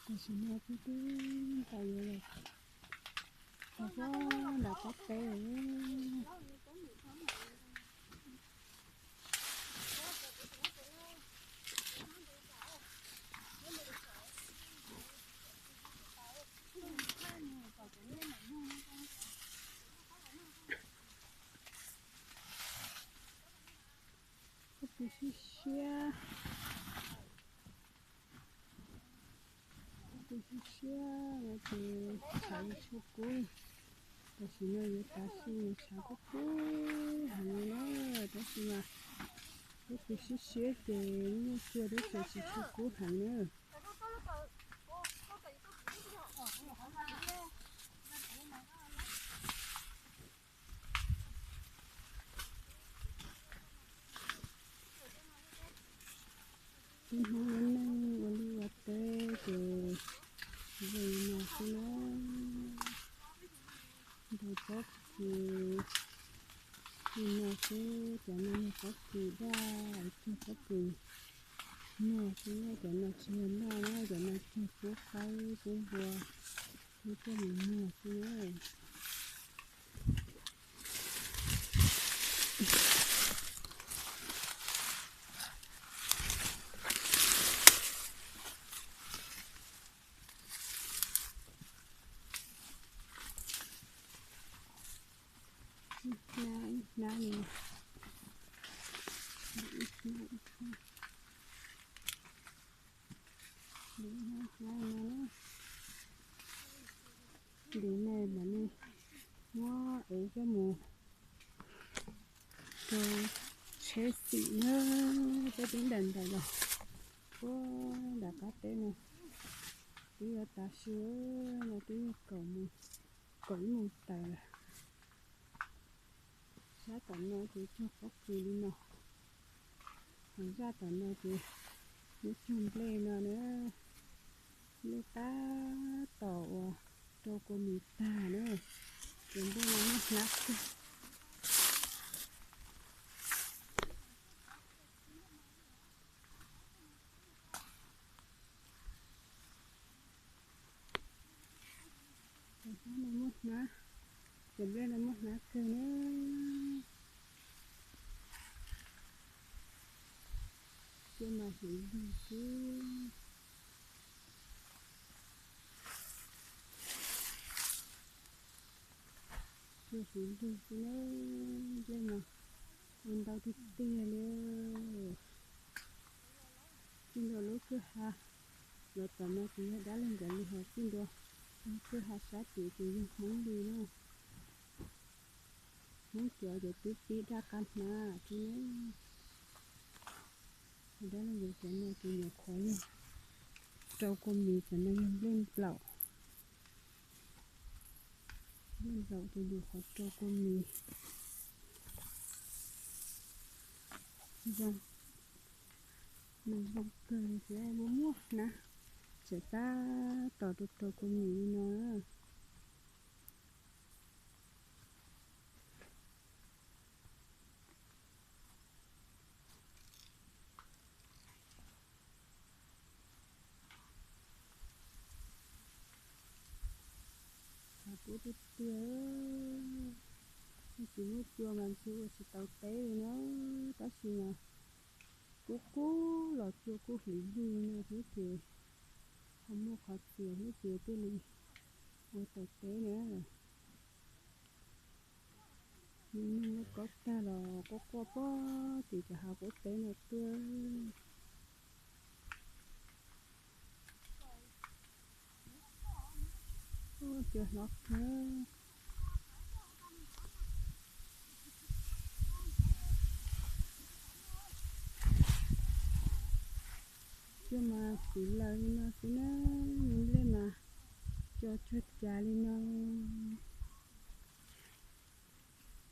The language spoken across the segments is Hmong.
Tam sim no twb twb tau yuav los txog nram qab teb lawm. Pob kws siab siab, pob kws siab siab no ces tshav tsis tshua kub. Tam sim no yuav tav su tshav kub kub heev li na, tab sis mas pob kws siab siab ces nyuaj kawg tab sis tsis tshua kub heev na. Peb Hmoob lub neej ua liaj ua teb ces zoo li no xwb na. Ntau pob kws li no xwb, cov no yog pob kws daj, cog pob kws muag xwb na, cov no tsis yog noj na, cov no cog pub qaib pub npua, pub coj mus muag xwb na. Ib hnab ib hnab li, ib hnab ib hnab, ib hnab ib hnab no na. Ntev no mam li muab ev coj mus rau tsheb xim na. Peb twb ntais ntais los puag nram qab teb no, twb yuav tav su no, twb yog kaum mus, kaum ib moos tawm lawm. Sab tom no ces cog pob kws li no, ho zaj tom no ces muab cog nplej no na. Nplej tab tom uas rau kua mis tag na, ces nplej no muaj hnab kawg. Cov hnab no muaj hnab, cov nplej no muaj hnab kawg na. Cua mas huv lug xwb. Cua huv lug xwb na, nplej mas ua ntau tiag tiag li. Txij ntua lub kwj ha los tom no ces yog dab laug nkawd li, ho txij ntua lub kwj ha sab tid ces yog Hmoob li na. Hmoob cov ces twb pib daj qab hnab thiab. Ho dab laug nkawd cov no ces nyuam qhuav yog rau kua mis, cov no yog nplej nplaum. Nplej nplaum ces nyuam qhuav rau kua mis. Zoo, nws zoo kawg li thiab, muaj muaj hnab, tseem tab tom rau rau kua mis li no. Tshav kub tiag tiag, tsis muaj cua mas ntshe ua tsis tau teb li na, tab sis mas kub kub los cua kuj huv lug li no thiab ces ho muaj qhov txias thiab ces thiaj li ua tau teb na. Nws nug lub kaub tag los quaj quaj pog tim cov hav kub teb no tuaj. Cua hlob kawg. Cua mas txiv laws li no xwb na, me nplej mas cua cuag cas li no.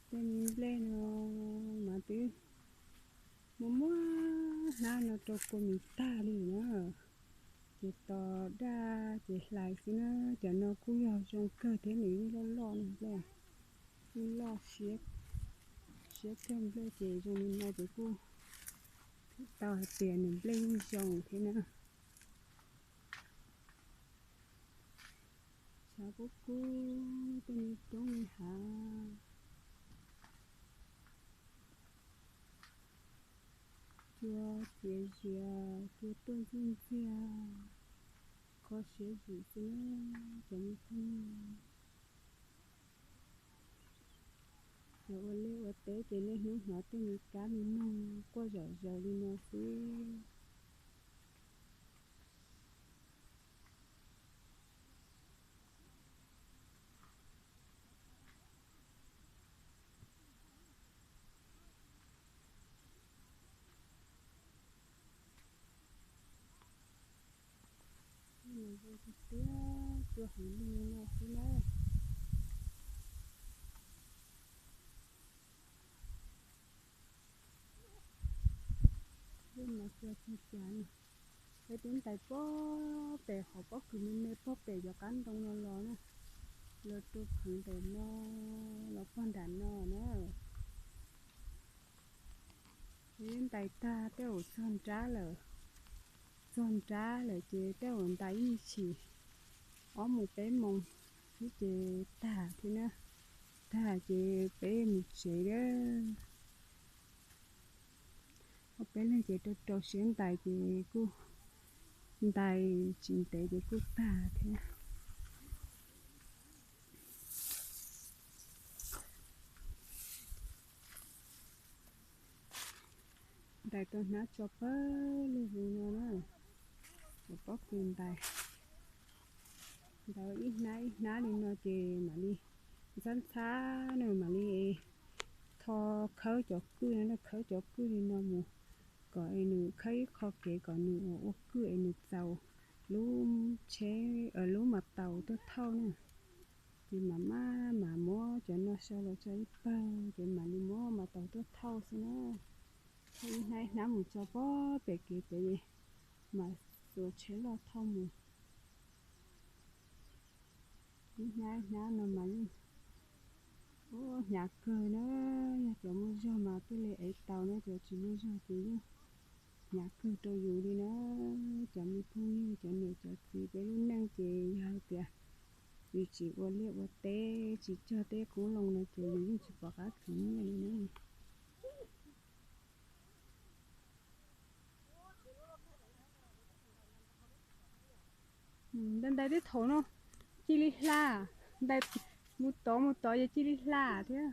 Tej me nplej no mas twb muaj muaj hnab no rau kua mis tag li na. Ces tos daj ces hlais xwb na. Cov no kuj yog zoo kawg thiab, nws yeej loj loj no nplej, yeej loj siab, siab kawg nplej ces zoo li no ces kuj tau hais tias nws nplej yeej zoo thiab na. Kub kub tej me roob me hav, cua txias zias, cua tuaj ntxuj ntxiag, kho siab zim xwb na cov me phooj ywg. Cov ua liaj ua teb ces niaj hnub hnov tej me kab me noog quaj zom zaws li no xwb. Tiag, cua heev li no xwb na. Lub no cua tsis cas no. Peb twb ntais pob pem qhov pob kws me me pob pem cov qab ntoo no los na, los rau pheev ntawm no, los pog nram no na. Peb ntais tag tej zaum txog nrab lawm, txog nrab lawm ces tej zaum ntais ib me chim ob mus peb moos xwb ces tag thiab na. Tag ces peb mus tsev lawm. Ob peb leeg ces rau rau siab ntais ces kuj ntais tsis ntev ces kuj tag thiab. Ntais tau hnab tso pawg lug li no na. Cov pob kws ntais, ntais ib hnab ib hnab li no ces mam li ntxhab ntxhab na, mam li tho khawb cov kwj no, khawb cov kwj li no mus kom es nws khawb ib qho kev kom nws ua kwj es nws txaus lub tsheb, lub mas taus tuaj thauj na. Ces mam maj mam muab cov no sau los tso ib pawg ces mam li muab mas taus tuaj thauj xwb na. Thauj ib hnab ib hnab mus tso pob pem kev pem, mam xuas tsheb loj thauj mus. Ib hnab ib hnab no mas yeej hnyav kawg na. Yog cov muaj zog mas thiaj li ev tau na, cov tsis muaj zog ces yeej hnyav kawg rau yus li na. Cov me phooj ywg, cov niam cov txiv, peb lub neej ces yog hais tias yus tsis ua liaj ua teb, tsis cog teb qoob loo no ces yus yeej tsis pom qab khwv nyiaj li na. Ntais ntais teb thaum no cia li hla, ntais mus tod mus tod ces cia li hla thiab.